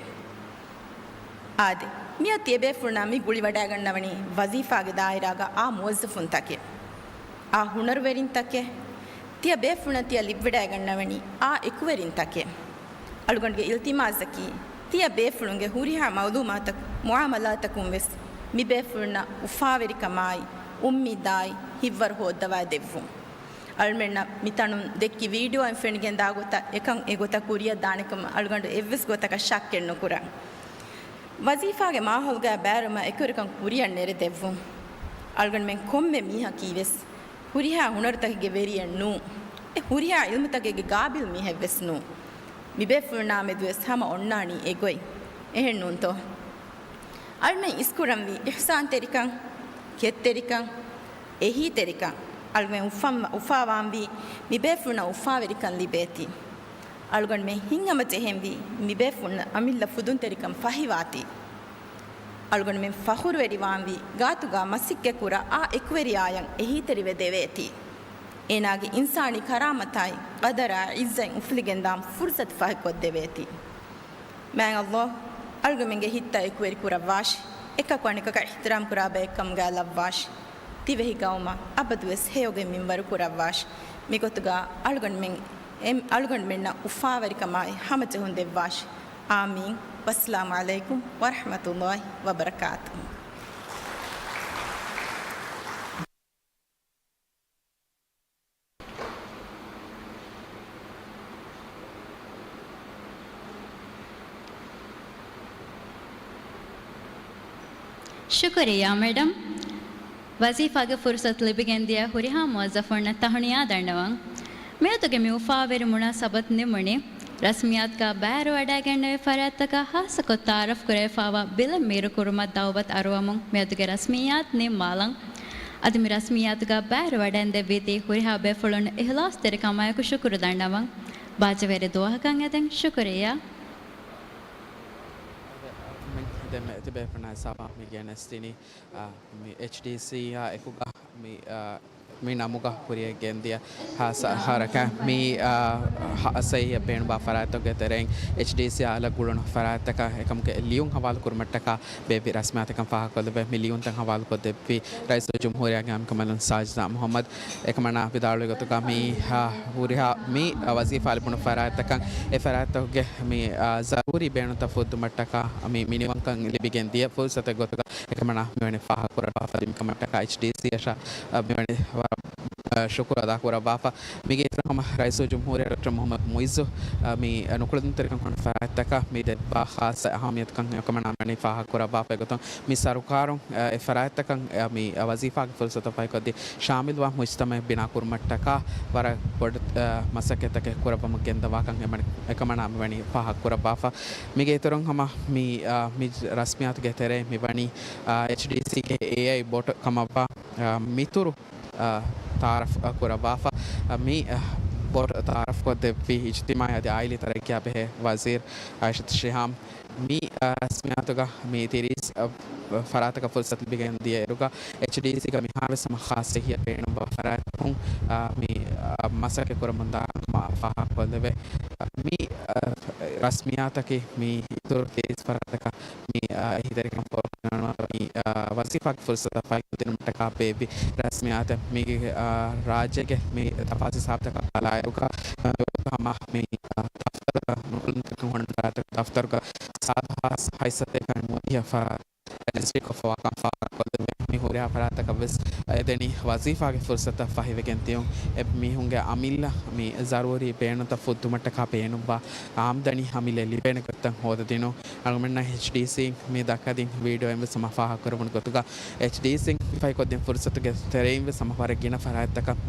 އާދެ، މިއަދު ތިޔަބޭފުޅުންނާ މި ގުޅިވަޑައިގަންނަވަނީ ވަޒީފާގެ ދާއިރާގަ އާ މުވައްޒަފުންތަކެއް، އާ ހުނަރުވެރިންތަކެއް. ތިޔަބޭފުޅުންނަށް ތިޔަ ލިބިވަޑައިގަންނަވަނީ އާ އެކުވެރިންތަކެއް. އަޅުގަނޑުގެ އިލްތިމާސަކީ، ތިޔަބޭފުޅުންގެ ހުރިހާ މަޢުލޫމާތަކު، މުޢާމަލާތަކުން ވެސް މިބޭފުޅުންނަށް އުފާވެރިކަމާއި، އުއްމީދާއި، ހިތްވަރު ހޯއްދަވާ ދެއްވުން. އަޅުމެންނަށް މިތަނުން ދެއްކި ވީޑިއޯއިން ފެނިގެން ދާގޮތަށް އެކަން އެގޮތަށް ކުރިއަށް ދާނެކަމަށް އަޅުގަނޑު އެއްވެސް ގޮތަކަށް ޝައްކެއް ނުކުރަން. ވަޒީފާގެ މާހައުލުގައި ބައިވެރިވުމަށް އެކުވެރިކަން ކުރިއަށް ނެރެދެއްވުން. އަޅުގަނޑުމެން ކޮންމެ މީހަކީވެސް ހުރިހާ ހުނަރުތަކެއްގެ ވެރިއެއް ނޫން. އެ ހުރިހާ އިލްމުތަކެއްގެ ގާބިލް މީހެއްވެސް ނޫން. މިބޭފުޅުންނާމެދުވެސް ހަމަ އޮންނާނީ އެގޮތް. އެހެން ނޫންތޯ؟ އަޅުމެން އިސްކުރަންވީ އިޙްސާންތެރިކަން، ކެތްތެރިކަން، އެހީތެރިކަން. އަޅުމެން އުފަން، އުފާވާންވީ މިބޭފުޅުންނަށް އުފާވެރިކަން ލިބޭތީ. އަޅުގަނޑުމެން ހިތްހަމަޖެހެންވީ މިބޭފުޅުންނަށް އަމިއްލަ ފުދުންތެރިކަން ފަހިވާތީ. އަޅުގަނޑުމެން ފަޚުރުވެރިވާންވީ ގާތުގަ މަސައްކަތްކުރާ އާ އެކުވެރިޔާއަށް އެހީތެރިވެ ދެވޭތީ. އޭނާގެ އިންސާނީ ކަރާމަތާއި ޤަދަރާ ޢިއްޒަތް އުފުލިގެންދާން ފުރުޞަތު ފަހިކޮށްދެވޭތީ. މާތް ﷲ އަޅުގަނޑުމެންގެ ހިތްތައް އެކުވެރި ކުރައްވާށި. އެކަކު އަނެކަކަށް އިޙްތިރާމް ކުރާ ބައެއްކަމުގައި ލައްވާށި. ތިވެހި ގައުމަށް އަބަދުވެސް ހެޔޮގެ މިންވަރު ކުރައްވާށި. މިގޮތުގަ އަޅުގަނޑުމެން، އެ، އަޅުގަނޑުމެންނަށް އުފާވެރިކަމާއި ހަމަޖެހުން ދެއްވާށި. އާމީން. ވައްސަލާމު ޢަލައިކުމް ވަރަޙްމަތުﷲ ވަބަރަކާތުހު. ޝުކުރިއްޔާ މެޑަމް. ވަޒީފާގެ ފުރުޞަތު ލިބިގެންދިޔަ ހުރިހާ މުވައްޒަފުންނަށް ތަހުނިޔާ ދަންނަވަން. މިއަދުގެ މި އުފާވެރި މުނާސަބަތު ނިމުނީ، ރަސްމިއްޔާތުގަ ބައިވެރިވަޑައިގެންނެވި ފަރާތްތަކަށް ޚާއްޞަކޮށް ތަޢާރަފް ކުރެވިފައިވާ ބިލެއް މީރުކުރުމަށް ދަޢުވަތު އަރުވަމުން މިއަދުގެ ރަސްމިއްޔާތު ނިންމާލަން. އަދި މި ރަސްމިއްޔާތުގަ ބައިވެރިވަޑައިގެންދެއްވީތީ ހުރިހާ ބޭފުޅުން އިޚްލާޞްތެރިކަމާއެކު ޝުކުރު ދަންނަވަން. ބާއްޖަވެރި ދުވަހަކަށް އެދެން ޝުކުރިއްޔާ. ދެންމެ ތިބޭފުޅުންނާ ހިސާބަށް މި ގެނެސްދިނީ، އާ، މި އެޗްޑީސީއާ އެކުގަ މި، އާ، މި ނަމުގަ ކުރިޔަށް ގެންދިޔަ ހާއްސަ އަހަރަކަށް މި، އާ، ހާއްސަ އެހީއަށް ބޭނުންވާ ފަރާތްތަކުގެ ތެރެއިން އެޗްޑީސީއާ އަލަށް ގުޅުނު ފަރާތްތަކަށް އެކަމުގެ ލިޔުން ހަވާލު ކުރުމަށްޓަކާ ބޭއްވި ރަސްމިއްޔާތަކަށް ފާހަގަކޮށްލެވޭ. މި ލިޔުންތައް ހަވާލުކޮށްދެއްވީ ރައީސުލްޖުމްހޫރިއްޔާގެ އަނބިކަނބަލުން ސާޖިދާ މުހައްމަދު. އެކަމަނާ ވިދާޅުވި ގޮތުގަ މި، އާ، ހުރިހާ މި، އާ، ވަޒީފާ ލިބުނު ފަރާތްތަކަށް އެ ފަރާތްތަކުގެ މި، އާ، ޒަރޫރީ ބޭނުންތައް ފުއްދުމަށްޓަކާ މި މިނިވަންކަން ލިބިގެން ދިޔަ ފުރުސަތެއް ގޮތުގަ އެކަމަނާ މިވެނި ފާހަގަކުރައްވާފަ. މިކަމަށްޓަކާ އެޗްޑީސީއަށާ، އާ، މިވެނި ވަރަށް، އާ، ޝުކުރު އަދާކުރައްވާފަ. މީގެ އިތުރަށް ހަމަ ރައީސުލްޖުމްހޫރިއްޔާ ޑޮކްޓަރ މުހައްމަދު މުއިއްޒު، އާ، މި ނުކުޅެދުންތެރިކަން ކުރަން ފަރާތްތަކަށް މި ދެއްވާ ޚާއްޞަ އަހައްމިއްޔަތުކަން އެކަމަނާ މިވެނި ފާހަގަކުރައްވާފަ. އެގޮތުން މި ސަރުކާރުން، އާ، އެ ފަރާތްތަކަށް، އާ، މި ވަޒީފާގެ ފުރުސަތު ފަހިކޮށްދީ، ޝާމިލްވާ މުޖްތަމަޢެއް ބިނާކުރުމަށްޓަކާ ވަރަށް ބޮޑު، އާ، މަސައްކަތްތަކެއް ކުރައްވަމުން ގެންދަވާކަން އެމަނި-، އެކަމަނާ މިވަނީ ފާހަގަކުރައްވާފަ. މީގެ އިތުރުން ހަމަ މި، އާ، މި ރަސްމިއްޔާތުގެ ތެރެއިން މިވަނީ، އާ، އެޗްޑީސީގެ އޭއައި ބޮޓް ކަމަށްވާ، އާ، މިތުރު، އާ، ތަޢާރަފް، އާ، ކުރައްވާފަ. އާ، މި، އާ، ބޮޓް ތަޢާރަފްކޮށްދެއްވީ އިޖްތިމާޢީ އަދި އާއިލީ ތަރައްޤީއާ ބެހޭ ވަޒީރު އާއިޝަތު ޝިހާމް. މި، އާ، ރަސްމިއްޔާތުގަ މި ތިރީސް، އާ، ފަރާތަކަށް ފުރުސަތު ލިބިގެން ދިޔައިރުގަ އެޗްޑީސީގަ މިހާރުވެސް ހަމަ ޚާއްޞަ އެހީއަށް ބޭނުންވާ ފަރާތްތަކުން، އާ، މި، އާ، މަސައްކަތް ކުރަމުންދާ ކަމަށް ފާހަގަކޮށްލެވޭ. މި، އާ، ރަސްމިއްޔާތަކީ މި އިތުރު ތިރީސް ފަރާތަކަށް މި، އާ، އެހީތެރިކަން ފޯރުކޮށްދިނުމަށް މި، އާ، ވަޒީފާގެ ފުރުސަތު ފަހިކޮށްދިނުމަށްޓަކާ ބޭއްވި ރަސްމިއްޔާތެއް. މީގެ، އާ، ރާއްޖޭގެ މި ތަފާސް ހިސާބުތަކަށް ބަލާއިރުގަ، އާ، ހަމަ މި، އާ، ދަފްތަރުގަ ނުކުޅެދުންތެރިކަން ހުންނަ ފަރާތްތަކުގެ ދަފްތަރުގަ ސާދަ ހާސް ހަތްސަތޭކަ މުވައްދިހަ ފަރާތް ރަޖިސްޓްރީކޮށްފަވާކަން ފާހަގަކޮށްލެވޭ. މި ހުރިހާ ފަރާތަކަށްވެސް އެދެނީ ވަޒީފާގެ ފުރުސަތަށް ފަހިވެގެން ދިޔުން. އެ މީހުންގެ އަމިއްލަ މި ޒަރޫރީ ބޭނުންތައް ފުއްދުމަށްޓަކާ ބޭނުންވާ އާމްދަނީ އަމިއްލަ ލިބޭނެ ގޮތްތައް ހޯދަދިނުން. އަޅުގަނޑުމެންނަށް އެޗްޑީސީން މި ދައްކަދިން ވީޑިއޯއިންވެސް ހަމަ ފާހަގަކުރެވުނު ގޮތުގަ، އެޗްޑީސީން ފަހިކޮށްދިން ފުރުސަތުގެ ތެރެއިންވެސް ހަމަ ވަރަށް ގިނަ ފަރާތްތަކަށް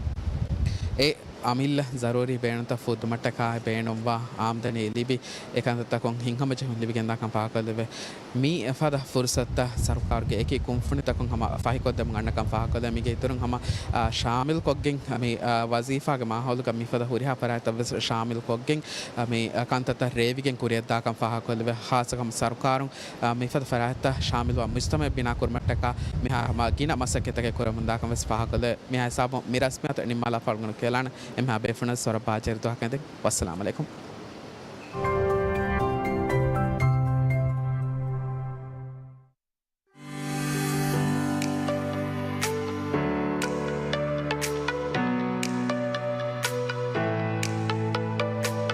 އެ އަމިއްލަ ޒަރޫރީ ބޭނުންތައް ފުއްދުމަށްޓަކާ ބޭނުންވާ އާމްދަނީ ލިބި، އެކަންތައްތަކުން ހިތްހަމަޖެހުން ލިބިގެންދާކަން ފާހަގަކޮށްލެވޭ. މި އެފަދަ ފުރުސަތުތައް ސަރުކާރުގެ އެކި ކުންފުނިތަކުން ހަމަ ފަހިކޮށްދެމުން އަންނަކަން ފާހަގަކޮށްލެވޭ. މީގެ އިތުރުން ހަމަ، އާ، ޝާމިލްކޮށްގެން، މި، އާ، ވަޒީފާގެ މާހައުލުގަ މިފަދަ ހުރިހާ ފަރާތްތައްވެސް ޝާމިލްކޮށްގެން، އާ، މި، އާ، ކަންތައްތައް ރޭވިގެން ކުރިއަށްދާކަން ފާހަގަކޮށްލެވޭ. ޚާއްޞަކޮށް ސަރުކާރުން، އާ، މިފަދަ ފަރާތްތައް ޝާމިލްވާ މުޖްތަމަޢެއް ބިނާކުރުމަށްޓަކާ މިހާރު ހަމަ ގިނަ މަސައްކަތްތަކެއް ކުރަމުންދާކަންވެސް ފާހަގަކޮށްލެވޭ. މިހާ ހިސާބުން މި ރަސްމިއްޔާތު ނިންމާލާފަ އަޅުގަނޑު ކިޔާލާނަން. އެންމެހާ ބޭފުޅުންނަށް ވަރަށް ބާއްޖަވެރި ދުވަހަކަށް އެދެން. ވައްސަލާމް ޢަލައިކުމް.